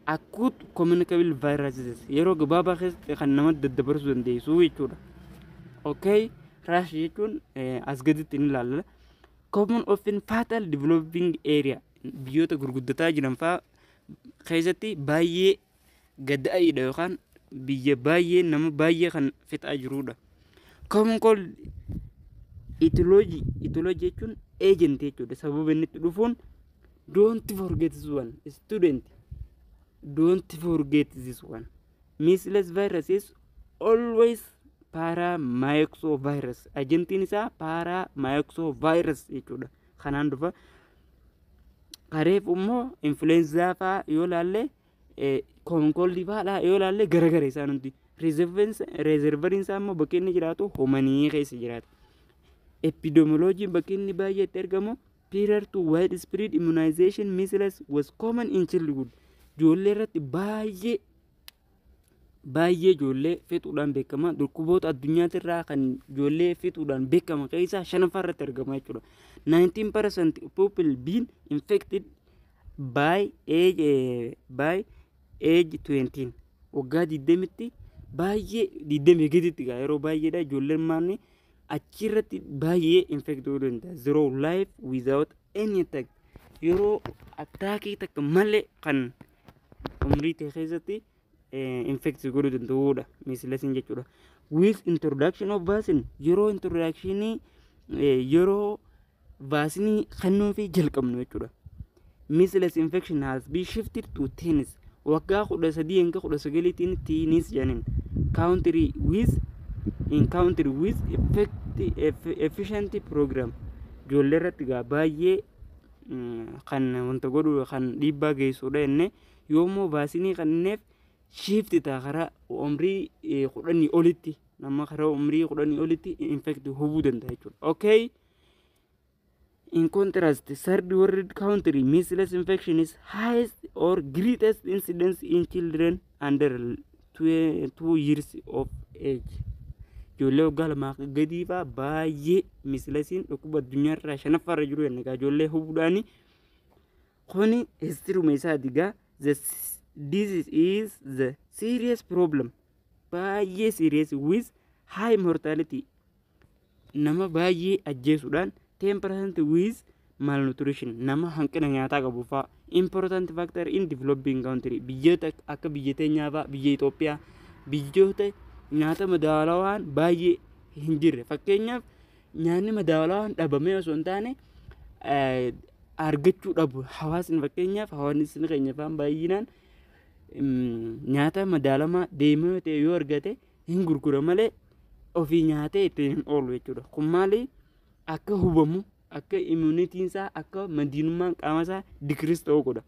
acute communicable virus disease, yeroo gabaabaa keessatti kan namatti daddabarsuu dandeessu jechuudha. Okay, rash jechuun as gaditti ni ilaalla. Common, often fatal, developing area, biyyoota gurguddataa jiran fa'aa keessatti baay'ee gad-a'iidha yookaan biyya baay'ee nama baay'ee kan fixaa jirudha. Common cold etiology, etiology jechuun agent jechuudha. Sababa inni itti dhufuun, don't forget this one, student, don't forget this one. Measles virus is always paramyxovirus. Agentiin isaa paramyxovirus jechuudha. Kanaan dhufa. Kareef immoo influenza fa'aa yoo laalle, common cold fa'aadha yoo laalle, garagara isaan hundi. Reservoiriin isaa immoo bakki inni jiraatu human keessa jiraata. Epidemiologyn bakki inni baay'ee itti argamu, prior to widespread immunization, measles was common in childhood. Ijoollee irratti baay'ee baay'ee ijoollee fixuudhaan beekama. Dhukkuboota addunyaatti kan ijoollee fixuudhaan beekama keessaa shanaffaa irratti argama jechuudha. 19% people been infected by age 20, waggaa 20tti baay'ee, 20 gaditti gaa yeroo baay'eedha ijoolleen maanni achirratti baay'ee infect ta'uu danda'a. Through life without any attack, yeroo attackii takka malee kan umrii ta'e keessatti infect godhuu danda'uudha measlesiin jechuudha. With introduction of vaccine, yeroo introductionii, yeroo vaccineii kennuufii jalqabnu jechuudha. Measles infection has been shifted to teens, waggaa 13 hanga 19tiin teens jedhaniin, country with in country with efficient program. Ijoollee irratti gaa baay'ee kan wanta godhu, kan dhiibbaa geessudha jenne. Yoommoo vaccineii kenneef shift ta'a karaa umrii 10 olitti, nama karaa umrii 10 olitti infect hubuu danda'a jechuudha. Okay. In contrast, third world country measles infection is highest or greatest incidence in children under 2 years of age. Ijoollee waggaa 2 gadii fa'aa baay'ee measlesiin dhukkuba addunyaarraa shanaffaarra jiru jenna egaa ijoollee hubuudhaani. Kuni historyuma isaati egaa. The disease is the serious problem, baay'ee serious, with high mortality, nama baay'ee ajjeesuudhaan, 10% with malnutrition, nama hanqina nyaataa qabu fa'aa, important factor in developing country, biyyoota akka biyya teenyaa fa'aa, biyya Itoophiyaa, biyyoota nyaata madaalawaan baay'ee hin jirre. Fakkeenyaaf, nyaanni madaalawaan dhabamee osoo hin taane argachuu dhabu hawaasni. Fakkeenyaaf, hawaasni keenya fa'aan baay'inaan nyaata madaalamaa deemee ta'e yoo argate hin gurgura malee ofii nyaatee ittiin hin oolu jechuudha. Kun maali? Akka hubamu, akka immunityn isaa, akka madiinummaan qaama isaa decrease ta'uu godha.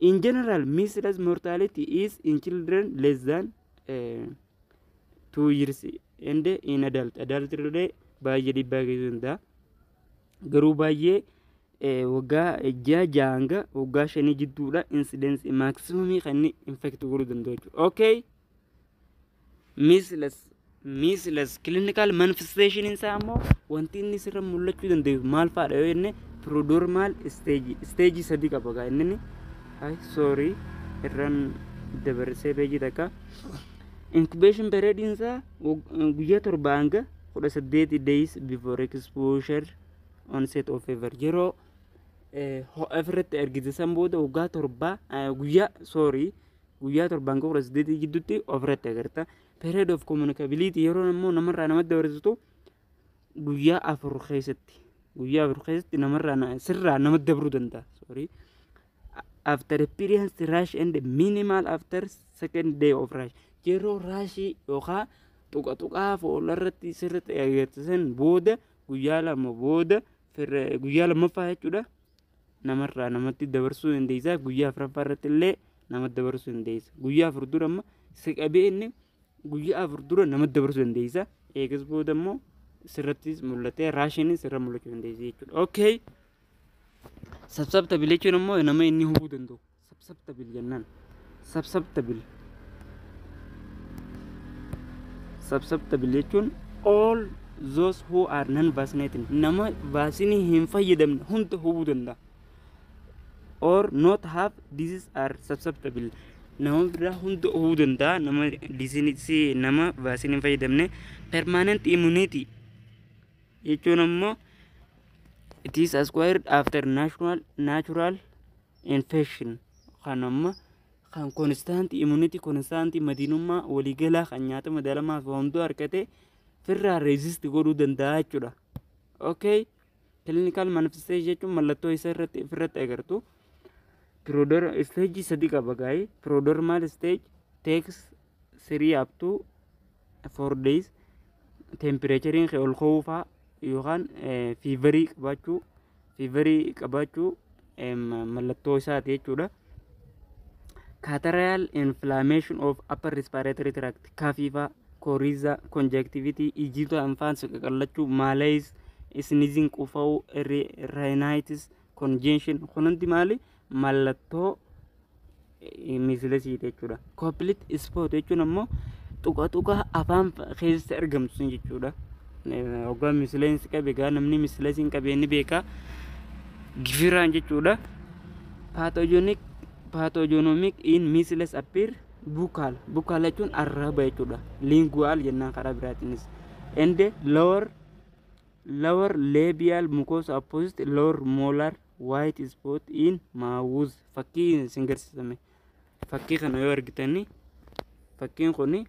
In general, measles mortality is in children less than 2 years and in adult. Adult illee baay'ee dhiibbaa geessisuu danda'a. Garuu baay'ee waggaa 6 hanga waggaa 5 jidduudha incidence maximumii kan inni infect godhuu danda'u jechuudha. Okay. Measles clinical manifestation isaa immoo wanti inni sirra mul'achuu danda'u maal fa'aadha yoo jenne, prodromal stage sadi qaba gaa inni. Ay, sorry, irraan dabarsee peejii takka. Incubation period isaa guyyaa 7 hanga 18 days before exposure onset of fever, yeroo ho'a ofirratti argite san booda waggaa 7, guyyaa, sorry, guyyaa 7 hanga 18 gidduutti ofirratti agarta. Period of communicability, yeroo immoo namarraa namatti dabarsitu, guyyaa 4 keessatti, guyyaa 4 keessatti namarraa sirraa namatti dabruu danda'a. Sorry. After appearance rash and minimal after second day of rash, yeroo rashii yookaan tuqa tuqaa fuularratti sirriitti agarsiisan booda guyyaa 2 booda, guyyaa lammaffaa jechuudha, namarraa namatti dabarsuu dandeessa. Guyyaa afuraffaa irratti illee namatti dabarsuu dandeessa. Guyyaa 4 dura amma si qabee inni guyyaa 4 dura namatti dabarsuu dandeessa. Eegas booda immoo sirrattis mul'atee rashiinis sirra mul'achuu dandeessa jechuudha. Okay. Susceptible jechuun immoo nama inni hubuu danda'u. Susceptible jennaan. Susceptible. Susceptible jechuun all those who are non-vaccinated, nama vaccineii hin fayyadamne hunda hubuu danda'a. Or not have disease are susceptible. Nama biraa hunda hubuu danda'a, nama disease, nama vaccineii hin fayyadamne. Permanent immunity jechuun immoo it is acquired after natural infection, kan amma kan constant immunity, constant madiinummaa waliigalaa kan nyaata madaalamaa fi hunduu argate firraa resist godhuu danda'a jechuudha. Okay. Clinical manifestation jechuun mallattoo isa irratti ofirratti agartu. Prodromal stage sadi qaba gaa'ee. Prodromal stage takes 3 up to 4 days. Temperaturein kee ol ka'uu fa'aa yookaan feverii qabaachuu mallattoo isaati jechuudha. Catarrhal inflammation of upper respiratory tract, cough, coryza, conjunctivitis, ijjita afaan qaqallachuu, malaise, sneezing, qufa'uu, rhinitis, congestion, kun hundi maali? Mallattoo measlesiiti jechuudha. Koplik spot jechuun ammoo tuqa tuqa afaan keessatti argamtu sun jechuudha. Hoggaa measlesiin qabe gaa, namni measlesiin qabe ni beeka. Gifiraan jechuudha. Pathogenic, pathognomonic in measles appear buccal. Buccal jechuun arraba jechuudha. Lingual jennaan karaa biraatiinis. And lower labial mucosa opposite lower molar, white spot in mouth. Fakkii isin garsiisame. Fakkii kana yoo argitani, fakkiin kun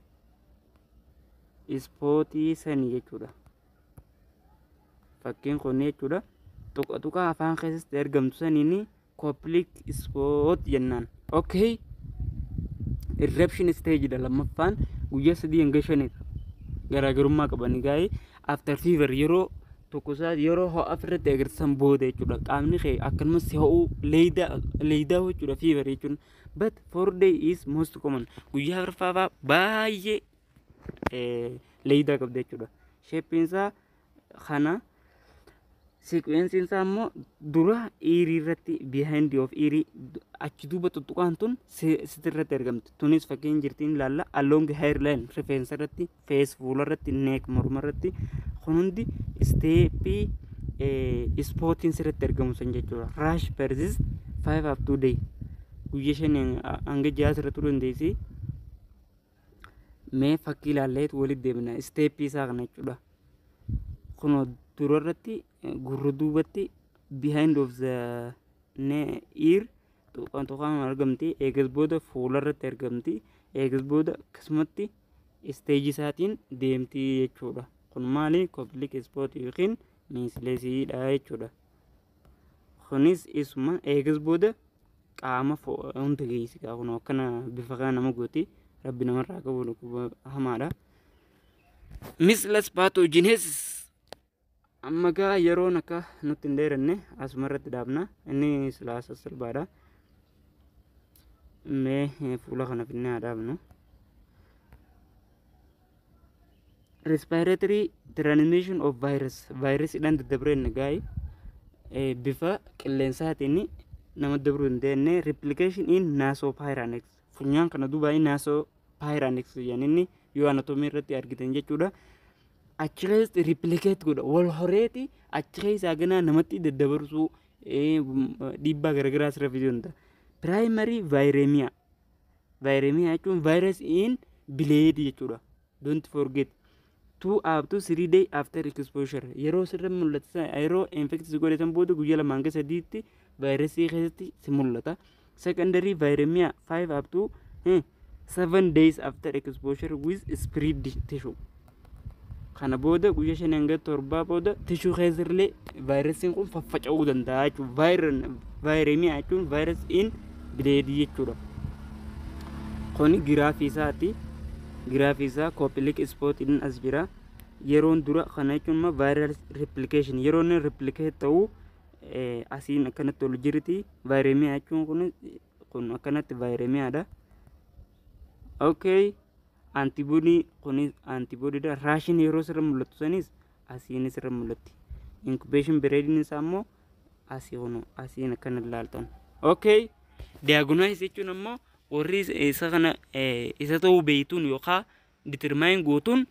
spotii sanii jechuudha. Fakkiin kun jechuudha. Tuqa tuqa afaan keessatti argamtu saniin Koplik spot jennaan. Okay. Eruption stage dha lammaffaan, guyyaa 3 hanga 5dha. Garaagarummaa qabanii gaa'ee after fever, yeroo tokko isaa yeroo ho'a ofirratti agarsiisan booda jechuudha. Qaamni kee akkanumas si ho'uu, leeydaa leeydaa jechuudha fever jechuun. But 4 day is most common. Guyyaa arfaffaa baay'ee leeydaa qabda jechuudha. Shapeiin isaa kana, sequenceiin isaa immoo dura earii irratti, behind of earii, achi duuba tuttuqaan tun sitirratti argamti. Tunis fakkiin jirtiin ilaalla. Along hairline, rifeensa irratti, face, fuula irratti, neck, morma irratti, kun hundi stepii spotiin sirratti argamu san jechuudha. Rash persist 5 up to day. Guyyaa 5 hanga 6 sirra turuu dandeessi. Mee fakkii ilaalleetu walitti deebina. Stepii isaa kana jechuudha. Kunoo dura irratti, gurra duubatti, behind of the ear tuqaan tuqaan argamti. Eegas booda fuula irratti argamti. Eegas booda akkasumatti stageii isaatiin deemti jechuudha. Kun maali? Koplik spot yookiin measlesiidha jechuudha. Kunis isuma, eegas booda qaama hunda geessi. Kun akkana bifa kana nama gooti. Rabbi namarraa qabu, dhukkuba hamaadha. Measles pathogenesis amma gaa yeroon akka nutti hin dheeranne asuma irratti dhaabna. Inni silaa sassalbaadha. Mee fuula kana finnee haa dhaabnu. Respiratory transmission of virus, virusiidhaan daddabreen gaa'e bifa qilleensaatiin nama dabruu hin dandeenye. Replication in nasopharynx, funyaan kana duuba nasopharynx jedhaninni yoo anatomy irratti argitan jechuudha. Achi keessatti replicate godha, wal horeeti achi keessaa ganaa namatti daddabarsuu, dhiibbaa garaagaraa asirra fiduu danda'a. Primary viremia. Viremia jechuun virus in blood jechuudha. Don't forget. 2 up to 3 day after exposure, yeroo sirra mul'ata, yeroo infect godhatan booda guyyaa 2 hanga 3tti vaayirasii keessatti si mul'ata. Secondary viremia 5 up to 7 days after exposure with spread tissue. Kana booda guyyaa 5 hanga 7 booda tissue keessallee vaayirasiin kun faffaca'uu danda'a jechuudha. Viremia jechuun virus in blood jechuudha. Kuni giraafii isaati. Giraafii isaa Koplik spotiin as jira. Yeroon dura kana jechuun immoo viral replication, yeroo inni replicate ta'u asiin akkanatti ol jirti. Viremia jechuun kun akkanatti viremiaadha. Okay. Antibody kunis antibodydha. Rashiin yeroo sirra mul'atu sanis asiin sirra mul'atti. Incubation periodiin isaa immoo asii, kunu asiin akkana ilaaltan. Okay. Diagnosis jechuun ammoo warri isa kana isa ta'uu beeytuun yookaan determine gootuun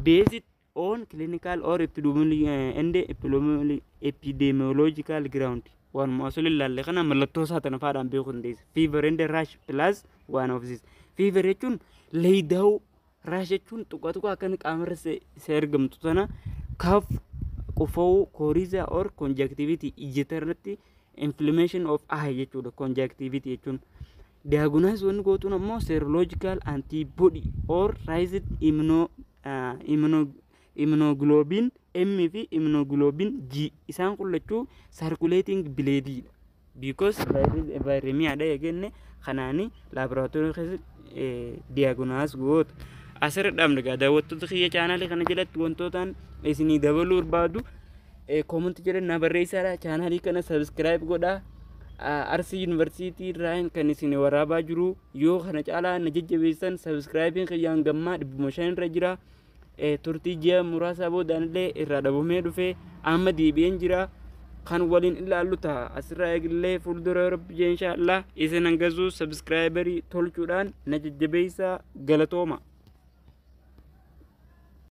based on clinical or and epidemiological ground, waanuma osoo ilaalle kana mallattoo isaa tana faadhaan beekuu dandeessa. Fever and rash plus one of this. Fever jechuun leeydaa'uu, rash jechuun tuqa tuqa akkana qaamarra si argamtu sana, cough, qufa'uu, coryza or conjunctivitis, ijjata irratti, inflammation of eye jechuudha conjunctivitis jechuun. Diagnosis wanni gootuun ammoo serological antibody or raised immunoglobulin M fi immunoglobulin G, isaan kun lachuu circulating blood dha. Because viremiaadha eegenne, kanaani laaboraatoorii keessatti diagnose goota. Asirra dhaabna gaa daawwattoota kiyya. Channelii kana jalatti wantootaan isinii dabaluu barbaadu commentii jedhan na barreessaadha. Channelii kana subscribe godhaa. Arsii Yuunivarsiitii irraa kan isin waraabaa jiru. Yoo kana caalaa na jajjabeessan, subscribeiin kiyyaan gammaa 500 irra jira. Turtii ji'a muraasaa boodaan illee irraa dhabamee dhufe, amma deebi'een jira. Kan waliin ilaallu ta'a asirraa eegillee fuuldura Rabbi jee, inshaallah. Isin hangasuu subscriberii tolchuudhaan na jajjabeessaa. Galatooma.